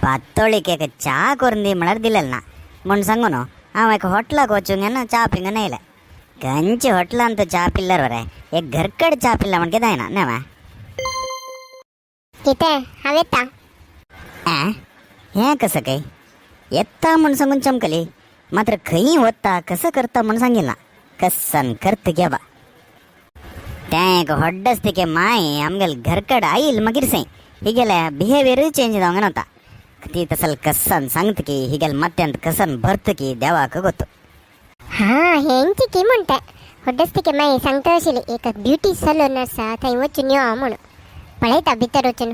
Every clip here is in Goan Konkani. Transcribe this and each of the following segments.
पातोळीक एक च्या करून दी म्हळ्यार दिलेल ना म्हूण सांगू न्हू. हांव एक हॉटलाक वचूंक येना च्या पिवंक येयलें. खंयचे हॉटलान तो च्या पिल्ल्यार बरें, एक घरकड च्या पिल्ला म्हण कितें जायना न्हय मा? कितें, हांव येता. आ, हें कसं काय येता म्हूण सांगून चमकली, मात्र खंय वता कसं करता म्हूण सांगिना. कसन करत घे बा. तें एक होड्डस तिके माय आमगेल घरकड आईल मागीर सै हिगेले बिहेवियर चेंज जावंक नव्हता. ती तसल कसन सांगत की हिगेल मत्यांत कसन भरत की देवाक गोतो. हा, हेंची की म्हणटा होड्डस्तिके माई सांगता आशिल्ली, एक ब्युटी सलून आसा, थंय वचून यो म्हणून. पळयता भितर वचून.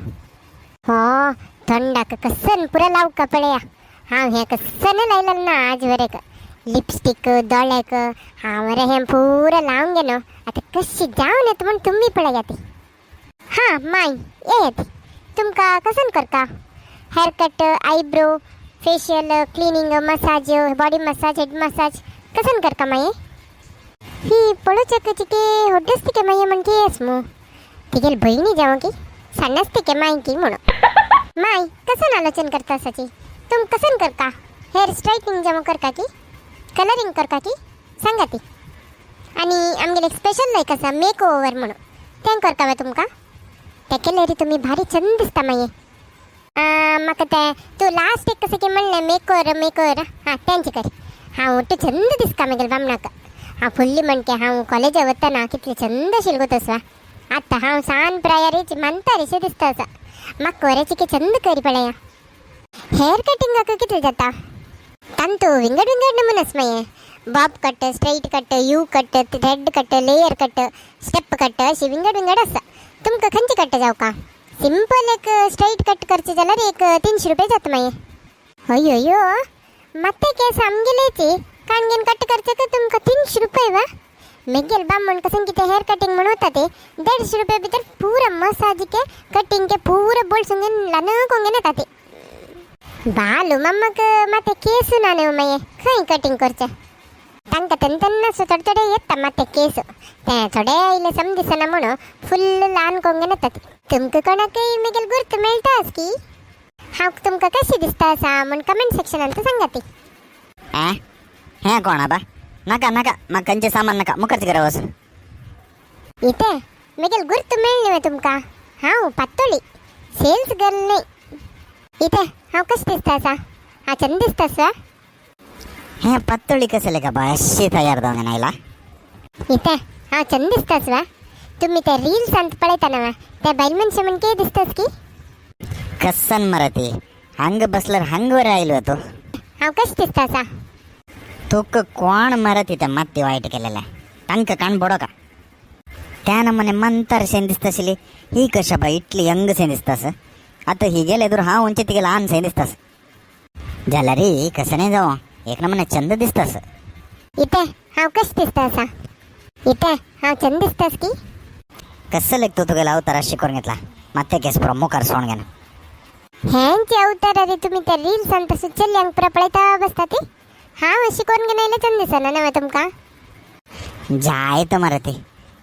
हो, तोंडाक कसन पुरा लावका पळया. हांव हें कसन लायलें ना आज वरेक लिपस्टीक दोळ्याक. हांव मरे हें पुरा लावन गेलो, आतां कशी जावन येता म्हूण तुमी पळया ती. हां माय, येयात. तुमकां कसन करता? Hair cut, eyebrow, facial, cleaning, massage, body massage, head massage, कसन करता माये? ही पळोवच्याक चिके होड्डस तिके माये म्हण की आस मू. तिगेल भयणी जावं की सान्नास तिके माय की म्हणून. माय, कसन आलोचन करता आसाची? तुम कसन करता? हेअर स्ट्रायटनिंग जावं करता की कलरिंग करता की, सांगा ती. आणि आमगेले एक स्पेशल एक आसा, मेक ओवर म्हणून, तें करता वे तुमकां? तें केल्यार तुमी भारी चंद दिसता माये. म्हाका तें तूं लास्ट एक कसं की म्हणलें, मेक ओवर, मेक ओवर, हां तेंच कर. हांव तूं चंद दिसता मागीर बामणाक. हांव फुडली म्हणके हांव कॉलेजा वतना कितले चंद आशिल्लो गो तसो. आतां हांव सान प्रायारीच मानता दिसता आसा. म्हाका वरेची की चंद करी पळया. हेअर कटिंगाक कितले जाता? तांतू विंगड विंगड नमुने आस मागीर. Bob cut, straight cut, U cut, thread cut, layer cut, step cut, अशी विंगड विंगड आसा. तुमकां खंयचे कट जावका? सिंपल एक स्ट्रेट कट करचे जाल्यार एक 300 रुपये जाता मागीर. अयो अयो, माते केस आमगेलेची काणगेन कट करचे का तुमकां 300 रुपये वा? मेगेल बामण कसं कितें हेअर कटिंग म्हणून होता ते 150 रुपये भितर पुरा मसाज के कटिंग के पुरा बोल्सुंगे ल्हान कोंगे येता ते. बालू मम्माक माते केस ना न्हू, मागीर खंय कटिंग करचें? तांकां तेन्ना तेन्ना थोडे थोडे येता माते केस. ते थोडे आयले सम दिसना म्हणून फुल्ल ल्हान कोंगे येता ती. तुमकां कोणाकय मेगेल गुर्त मेळटाच की हांव तुमकां कशी दिसता आसा म्हूण कमेंट सेक्शनांत सांगा ती. आ, हें कोण आबा? नाका नाका, म्हाका खंयचें सामान नाका, मुखारच घरा वच. इथे मेगेल गुर्त मेळ्ळें वे तुमकां? हांव पातोळी, सेल्स गर्ल न्हय. इथे हांव कशें दिसता आसा? हांव चंद दिसता आसा? हें पातोळी कसलें का बा, अशी तयार जावंक आयला. इथे हांव चंद दिसतास वा? तुम्ही ते रील्सांत पळयता वा, ते बायल मनशे म्हण कितें दिसतास की? कसन मरती, हंग बसल्यार हंग वर आयलो तो. हांव कशें दिसता आसा? तुका कोण मरत ते माती वायट केलेले, तांकां काण बोडो का. त्या नमुने मंतर शेन दिसता आशिल्ली. ही कशा बा इतली यंग शेन दिसतास? आतां ही गेले दूर हांव उंचे तिगे ल्हान शेन दिसतास. जाल्यार कसं नाही जावं, एक नमुने चंद दिसतास. इथे हांव कशें दिसता आसा? इथे हांव चंद दिसतास की? कसं लेख तू तुगेला अवतार अशी करून घेतला? माते केस पुरो मुखार सोडून घेना. हेंचे अवतार रे, तुम्ही त्या रील्सांत तसं चल्यांक पुरा पळयता बसता ती. हांव अशी कोण घेना येयलें चंद दिसना न्हय तुमकां? जाय तो मरती,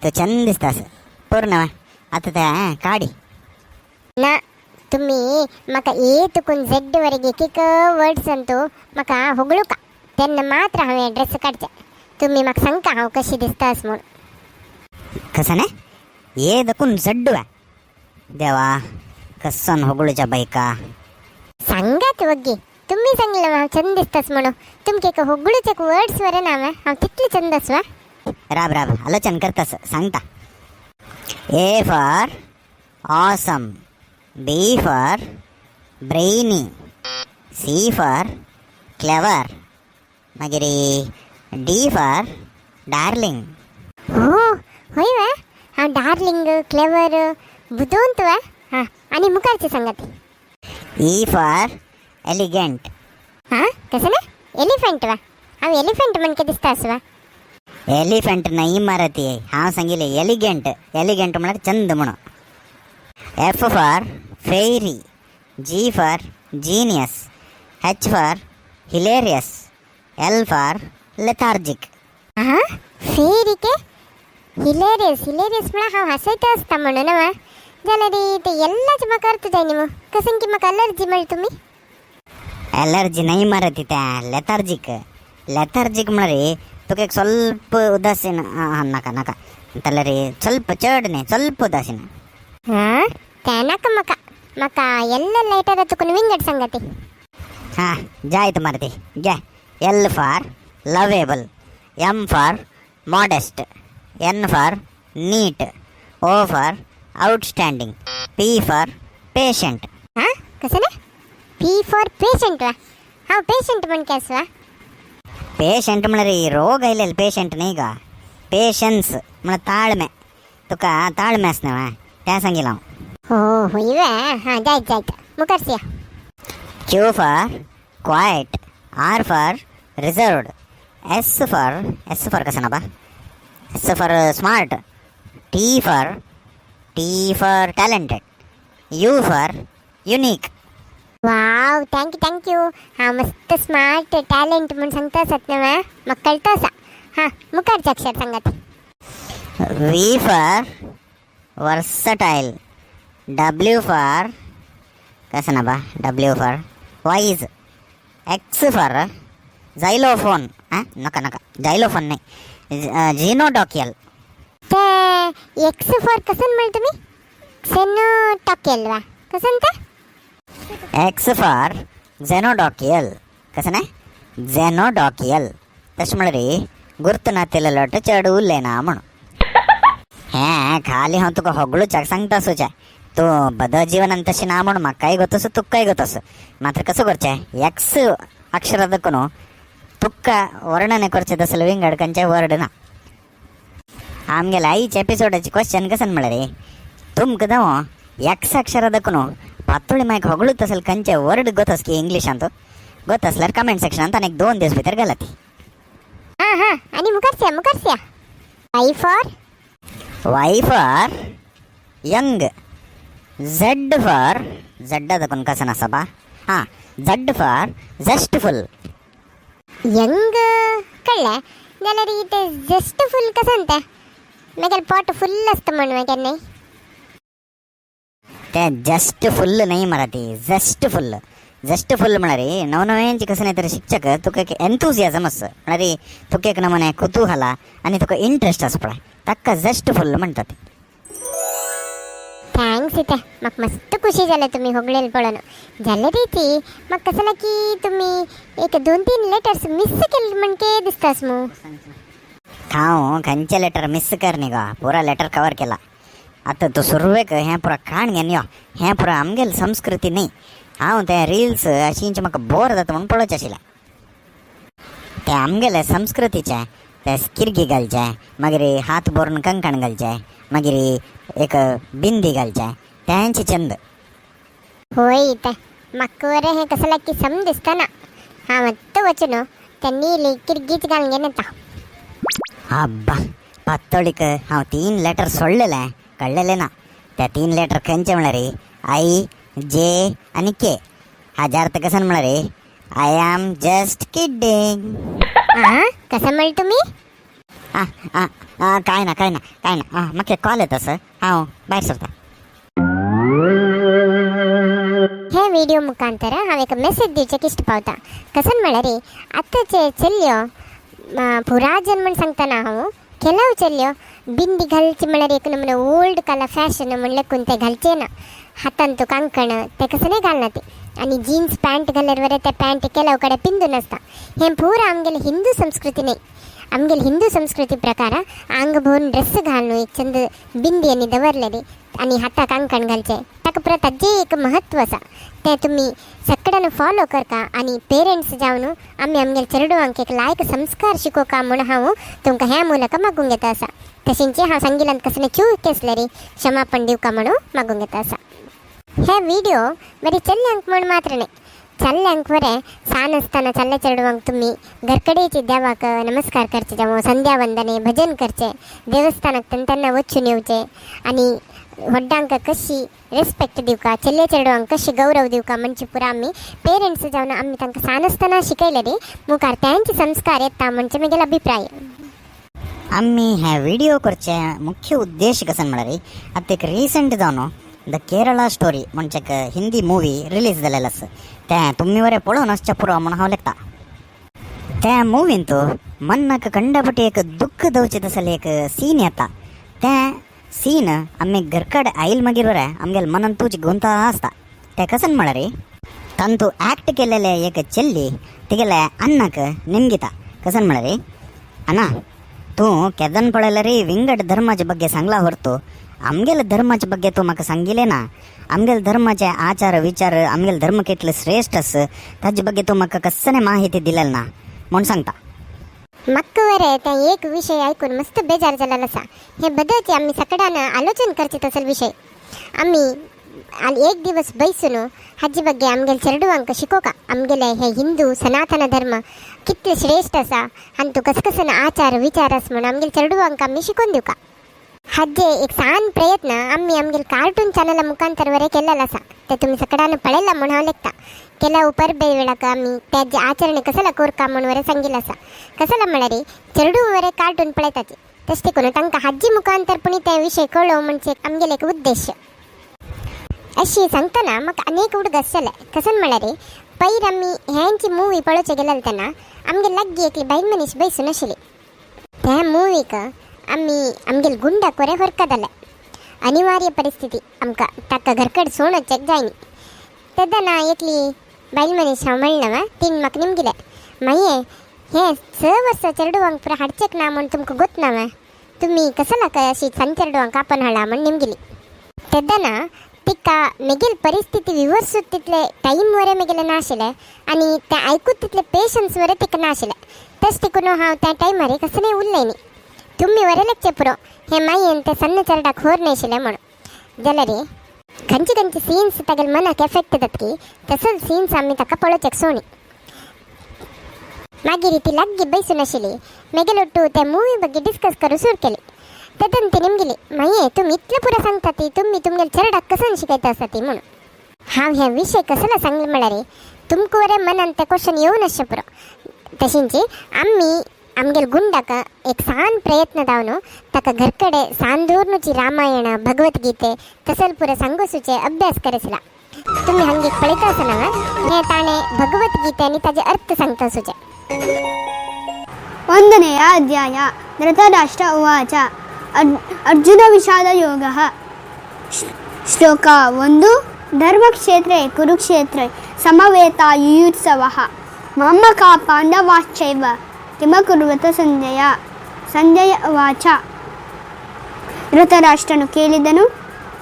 तो चंद दिसतास पूर्ण. आता त्या काडी. ना, तुम्ही म्हाका ए तुकून झेड वरेग एक एक वर्ड्स अंतू म्हाका होगळुका, तेन्ना मात्र हांवें ड्रेस काडचे. तुम्ही म्हाका सांगता हांव कशी दिसतास म्हूण. कसं नाही ए दकून झड्डू देवा, कसन होगळूच्या बायका. सांगात वग्गी. तुम्ही सांगलं हांव चंद दिसतास म्हणून. तुमके एक होगळूचे वर्ड्स वरे ना हांव तितले चंद आसवा. राब राब, आलोचन करतास, सांगता. A for awesome, B for brainy, C for clever, मागीर डी फॉर डार्लिंग. हो, होय वा? हांव डार्लिंग, क्लेवर, बुदवंत वा? हां, आनी मुखारचे सांगात. E for elegant. हां, कसं ना एलिफंट वा? हांव एलिफंट म्हणके दिसता आसवा? एलिफंट नाही मारती, हांव सांगितले एलिगंट. एलिगंट म्हळ्यार चंद म्हणून. F for fairy, G for genius, H for hilarious, L for lethargic. हां, फेरी के हिलेरियस. हिलेरियस म्हळ्यार हांव हासयता आसता म्हणून वा? जाल्यार ते एल्लाच म्हाका अर्थ जाय न्ही मग. कसं की म्हाका अलर्जी म्हळी तुमी. एलर्जी नाही मरे ती त्या लेथार्जीक. लेथार्जीक म्हळ्यार तुका एक ಸ್ವಲ್ಪ उदासीन. नाका नाका जाल्यार ಸ್ವಲ್ಪ चड न्ही, ಸ್ವಲ್ಪ उदासीन. हां, तें नाका म्हाका. म्हाका एल लेटर तुका विंगड सांगती. हां, जायत मरे ती. घे, L for lovable, M for modest, N for neat, O for outstanding, P for patient. हां, कसं ना? पी फॉर पेशंट वा? हांव पेशंट म्हण केस वा? पेशंट म्हळ्यार ಈ ರೋಗ ಇಲ್ಲ, ಪೇಶಂಟ್ न्ही गा. पेशन्स म्हळ्यार ताळमे. तुका ताळमे आसना तें सांगिल्लें हांव. हो हो, इवे. हां, जायत जायत, मुखार Siya. Q for quiet, R for reserved, S for, S for कसं ना बा, S for smart, T for, T for talented, U for unique. Wow, thank you thank you. हां, मस्त स्मार्ट टॅलेंट म्हण सांगता आसत ना, म्हाका कळटा आसा. हां, मुखारचे अक्षर सांगात. V for versatile, W for कसं ना बा, W for wise, X for xylophone. हां, नका नका, जायलोफोन नाही, झिनोडॉकियल. ते एक्स फॉर कसं म्हण तुम्ही? सेनो टॉकेल वा कसं ते? X for xenodochial. कसं नाही, झेनोडॉकियल. तशें म्हळ्यार गुर्त नातिल्लो चड उरलें ना म्हणून. हें खाली हांव तुका होगळूच्याक सांगता सुच्या. तूं बद जीवनान तशें ना म्हणून म्हाकाय गोतस, तुकाय गोतस. मात्र कसं करचें, एक्स अक्षरादकून तुका वर्णने करचें तसलें विंगड खंयचें वर्ड ना. आमगेल्या आईच्या एपिसोडाची क्वेश्चन कसं म्हळ्यार, तुमकां जावं एक्स अक्षरादकून पातोळी मायक होगळूत तसलें खंयचें वर्ड गोतस की इंग्लिशांत गोत आसल्यार कमेंट सेक्शनांत आनी एक 2 दीस भितर घाला ती. हां हां, आनी मुखार सिया, मुखार Siya. Y for? Y for young, Z for, Z ಅದಕ್ಕೊಂದು ಕಸನ ಸಬಾ. ಹಾಂ, ಝಡ್ ಫಾರ್ ಜೆಸ್ಟ್ಫುಲ್. ಯಂಗ್ कळ्ळें, जाल्यार ते जस्ट फुल कसं ते मागीर पोट फुल आसता म्हण केन्नाय. ते जस्ट फुल न्ही मरे ती, जस्ट फुल. जस्ट फुल म्हळ्यार नवनवेंची कसं नाही तर शिक्षक तुका एक एन्थुसियाझम आस, म्हळ्यार तुका एक नमूने कुतूहल आनी तुका इंट्रस्ट आसा पळय, ताका जस्ट फुल म्हणटात. Thanks इते, म्हाका मस्त खुशी जालें तुमी होगळेल पळोवन. जालें ती म्हाका कसं की तुमी एक 2-3 लेटर्स मिस केले म्हणके दिसतास मू. हांव खंयचे लेटर मिस कर न्ही गो, पुरा लेटर कवर केला. आतां तूं सुरवेक हें पुरा काण घेवन यो. हें पुरा आमगेली संस्कृती न्ही. हांव ते रिल्स अशींच म्हाका बोर जाता म्हणून पळोवचें आशिल्लें. ते आमगेले संस्कृतीचे ते किरगी घालचे, मागीर हात भरून कंकण घालचे, मागीर एक बिंदी घालचे, तेंचे चंद. होय ते, म्हाका बरें हें कसं की सम दिसतना. हांव आत्तां वचून ते नीली किरगीच घालून घेवन येता. अब्बा, पातोळीक हांव 3 लेटर सोडलेले, कळ्ळेले ना. ते 3 लेटर खंयचे म्हळ्यार I, जे आनी के. हाज्या अर्थ कसं म्हळ्यार I am just kidding. आं, कसं म्हणलं तुमी? आ आ आ, काय ना, काय ना, काय ना. आं, म्हाका कॉल येता सर, हांव भायर सरता. हे व्हिडिओ मुखांतर हांव एक मेसेज दिवचें इश्ट पावता. कसन म्हळ्यार आतांचे चलयो, पुराजन म्हण सांगतना हांव, ಕೆಲವು चलयो बिंदी घालची म्हळ्यार एक नमुने ओल्ड काला फॅशन म्हणलें ते घालचे ना. हातांत कांकण ते कसं घालना ते आनी जीन्स पॅन्ट घाल्यार बरें ते पॅन्ट ಕೆಲವು कडेन पिंदून आसता. हें पुरा आमगेले हिंदू संस्कृती न्ही. आमगेले हिंदू संस्कृती प्रकार आंग भरून ड्रेस घालून एक चंद बिंदी आनी दवरलेली आनी हाताक कांकण घालचे, ताका पुरा ताजें एक महत्व आसा. तें तुमी सगळ्यान फॉलो करता आनी पेरंट्स जावन आमी आमगेले चेडवांक एक लायक संस्कार शिकोवका म्हूण हांव तुमकां ह्या मुलका मागूंक येता आसा. तशेंच हांव सांगिल्ल्यान कसलें चूक आसल्यार क्षमापण दिवका म्हणून मागूंक येता आसा. हे व्हिडिओ बरी चल्यांक म्हूण मात्र न्ही, चल्ल्यांक बरें सान आसतना चल्ले चेडवांक तुमी घरकडेची देवाक नमस्कार करचे, जावं संध्या वंदने भजन करचे, देवस्थानाक तेन्ना वचून येवचे आनी व्हड्डांक कशी रेस्पेक्ट दिवका, चल्ले चेडवांक कशी गौरव दिवका म्हणजे पुरा आमी पेरंट्स जावन आमी तांकां सान आसतना शिकयलें न्ही, मुखार त्यांचे संस्कार येता म्हणजे म्हगेलो अभिप्राय. आमी हे व्हिडिओ करचे मुख्य उद्देश कसं म्हळ्यार आतां एक रिसंट जावन The Kerala स्टोरी म्हणचे एक हिंदी मुवी रिलीज जालेलें आसा. तें तुमी बरें पळोवन वचचें पुरो म्हूण हांव लेखता. त्या मुवींत मनाक कंडापटी एक दुख्ख दवचे तसले एक सीन येता. तें सीन आमी घरकड आयल मागीर बरें आमगेले मनान तूच गुंता आसता. तें कसन म्हळ्यार तांतू ऍक्ट केलेले एक चेल्ली तिगेले अन्नाक निमगिता. कसन म्हळ्यार, अण्णा तूं केदन पळयल्यार विंगड धर्माचे ಬಗ್ಗೆ सांगला ಹೊರತು आमगेले धर्माचे ಬಗ್ಗೆ तूं म्हाका सांगिलें ना. आमगेले धर्माचे आचार विचार, आमगेले धर्म कितले श्रेष्ठ आस ताजे ಬಗ್ಗೆ तूं म्हाका कसने माहिती दिलेली ना म्हूण सांगता. म्हाका बरें तें एक विशय आयकून मस्त बेजार जालेलो आसा. हे बदलचे आमी सकडान आलोचन करचे तसल विशय. आमी एक दिवस बैसून हाजे ಬಗ್ಗೆ आमगेले चेडवांक शिकोवका आमगेले हे हिंदू सनातन धर्म कितले श्रेष्ठ आसा आनी तूं कसकसन आचार विचार आस म्हूण आमगेले चेडवांक आमी शिकोवन दिवका. हाजे एक सान प्रयत्न आमी आमगेले कार्टून चॅनला मुखांतर वरे केलेलो आसा. ते तुमी सकडान पळयला म्हूण हांव लेखता. ಕೆಲವು परबे वेळाक आमी त्याचे आचरणे कसला कोरका म्हूण वरे सांगिल्लें आसा. कसला म्हळ्यार चेडूं वरे कार्टून पळयताची, तशें करून तांकां हाजी मुखांतर पुणी ते विशय कळो म्हणजे आमगेले एक उद्देश. अशी सांगतना म्हाका अनेक उडगास जाले. कसन म्हळ्यार पयर आमी हेंची मुवी पळोवचे गेलेले तेन्ना आमगे लागीं एकली बायल मनीस बैसून आशिल्ली. त्या मुवीक आमी आमगेले गुंडाक वरे व्हरकताले. अनिवार्य परिस्थिती, आमकां ताका घरकड सोडून वचचेक जायनी. तेन्ना एकली बायल मनीस हांव म्हणलें वा तीन म्हाका निमगिलें, मागीर हे 6 वर्सां चेडवांक पुरा हाडचेक ना म्हूण तुमकां गोत ना वा, तुमी कसला काय अशी सान चेडवांक आपण हाडला म्हूण निमगिली. तेन्ना तिका मेगेल परिस्थिती विवरसूत तितले टायम वरे मेगेले ना आशिल्लें आनी तें आयकूत तितले पेशन्स वरे तिका ना आशिल्लें. तशें देखून हांव त्या टायमार कसलें उरलें न्ही. तुमी वरे लेगचे पुरो हे मायेन ते सन्न चेरडाक होर नाशिल्लें म्हणून. जाल्यार खंयचे खंयचे सीन्स तागेले मनाक एफेक्ट जातकी तसोच सीन्स आमी ताका पळोवचेक सोणी. मागीर ती लागीं बैसून आशिल्ली मेगेले ಒಟ್ಟು ते मुवी ಬಗ್ಗೆ डिस्कस करूं सुरू केली. तेदन ती निमगिली, माये तुमी इतलें पुरो सांगता ती तुमी तुमगेले चेरडाक कसन शिकयता आसा ती म्हणून. हांव हे विशय कसलो सांगले म्हळ्यार तुमकां वरे मनान तें क्वेश्चन येवन आसचें पुरो. तशेंच आमी आमगेले गुंडाक एक सान प्रयत्न जावन ताका घरकडे सान दवरनुची रामायण भगवद्गीते तसल पुरो सांगोसूचे अभ्यास करसला. तुमी हांगे पळयता आसतना हे ताणें भगवद्गीते आनी ताजे अर्थ सांगता आसूचे. ಒಂದನೆಯ ಅಧ್ಯಾಯ. ಧೃತರಾಷ್ಟ್ರ ಉವಾಚ. ಅರ್ಜುನ ವಿಷಾದ ಯೋಗ. ಶ್ಲೋಕ 1. ಧರ್ಮಕ್ಷೇತ್ರೆ ಕುರುಕ್ಷೇತ್ರೆ ಸಮವೇತ ಯುಯುತ್ಸವಃ ಮಮ್ಮಕ ಪಾಂಡವಾಶ್ಚೈವ ಕಿಮಕುರ್ವತ ಸಂಜಯ. ಸಂಜಯ ಉವಾಚ. ಧೃತರಾಷ್ಟ್ರನು ಕೇಳಿದನು,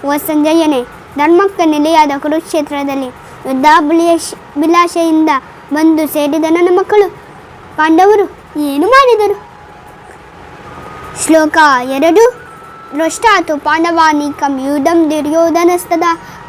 ಓ ಸಂಜಯನೇ, ಧರ್ಮಕ್ಕೆ ನೆಲೆಯಾದ ಕುರುಕ್ಷೇತ್ರದಲ್ಲಿ ಯುದ್ಧಾಭಿಲಾಷೆಯಿಂದ ಬಂದು ಸೇರಿದ ನನ್ನ ಮಕ್ಕಳು ಪಾಂಡವರು ಏನು ಮಾಡಿದರು? ಶ್ಲೋಕ 2. ದೃಷ್ಟಾತು ಪಾಂಡವಾನೀಕಂ ಯೂಧಂ ದುರ್ಯೋಧನಸ್ತದ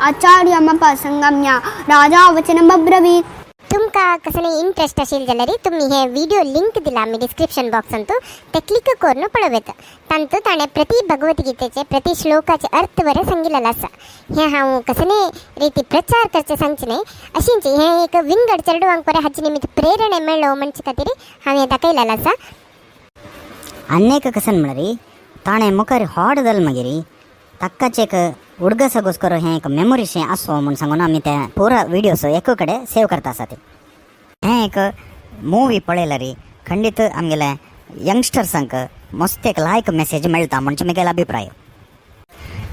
ಆಚಾರ್ಯಮಪ ಸಂಗಮ್ಯ ರಾಜಾ ವಚನಮಬ್ರವೀತ್. तुमकां कसलें इंट्रस्ट आशिल्लें जाल्यार तुमी हे व्हिडियो लिंक दिला आमी डिस्क्रिप्शन बॉक्सांतू, ते क्लिक करून पळोवं येता. तांतू ताणें प्रति भगवद्गीतेचे प्रति श्लोकाचे अर्थ बरें सांगिल्लें आसा. हें हांव कसले रिती प्रचार करचें सांगचें न्हय, अशींच हें एक विंगड चेडवांक बरें हाचे निमित्त प्रेरणा मेळ्ळो म्हणचे खातीर हांवें हें दाखयलेलें आसा. ಅನೇಕ ಕಸನ್ म्हळ्यार ताणें मुखार हॉड जाल मागीर ताकाच एक उडगसागोस्कर हें एक मेमोरी शें आसो म्हूण सांगून आमी ते पुरा विडियोस एक कडेन सेव करता आसा. ते हें एक मुवी पळयल्यार खंडीत आमगेले यंगस्टर्सांक मस्त एक लायक मेसेज मेळटा म्हणचे म्हगेलो अभिप्राय.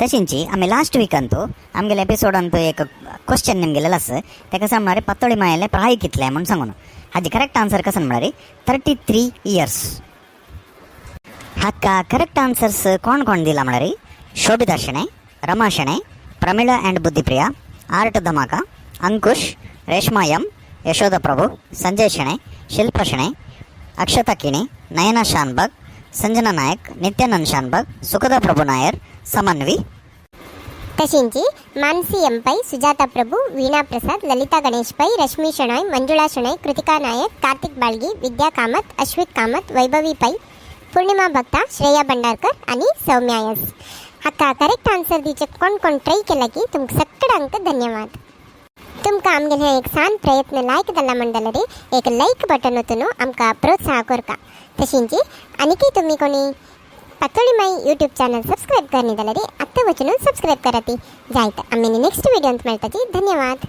तशेंच आमी लास्ट विकांतू आमगेले एपिसोडांत एक क्वेश्चन निमगेलेलो आसा. तेका कसं म्हळ्यार पातोळी मायले प्राय कितलें म्हूण सांगून. हाजी करेक्ट आन्सर कसं म्हळ्यार 33 इयर्स. हाका करेक्ट आन्सर्स कोण कोण दिला म्हळ्यार शोभिता शेणै, रमा शेणै, प्रमिळा अँड बुद्धिप्रिया, आर्ट धमाका, अंकुश, रेश्मा एम, यशोदा प्रभु, संजय शेणै, शिल्पा शेणै, अक्षता किणी, नयना शानबाग, संजना नायक, नित्यानंद शानबाग, सुखदा प्रभू नायर, समन्वी. तशेंच मानसी एम पै, सुजाता प्रभू, वीणा प्रसाद, ललिता गणेश पै, रश्मी शणॉय, मंजुळा शणै, कृतिका नायक, कार्तिक बाळगी, विद्या कामत, अश्विक कामत, वैभवी पै, पूर्णिमा भक्ता, श्रेया भंडारकर आनी सौम्या एस. हाका करेक्ट आन्सर दिवचे कोण कोण ट्राय केला की तुमकां सगळ्यांक धन्यवाद. तुमकां आमगेले हे एक सान प्रयत्न लायक जाला म्हण जाल्यार एक लायक बटन वतून आमकां प्रोत्साह करता. तशेंच आनीकय तुमी कोणी पातोळी माई यूट्यूब चॅनल सबस्क्राईब करणे जाल्यार आत्तां वचून सबस्क्राईब कराती. जायत आमी नेक्स्ट व्हिडियोंत मेळटाची. धन्यवाद.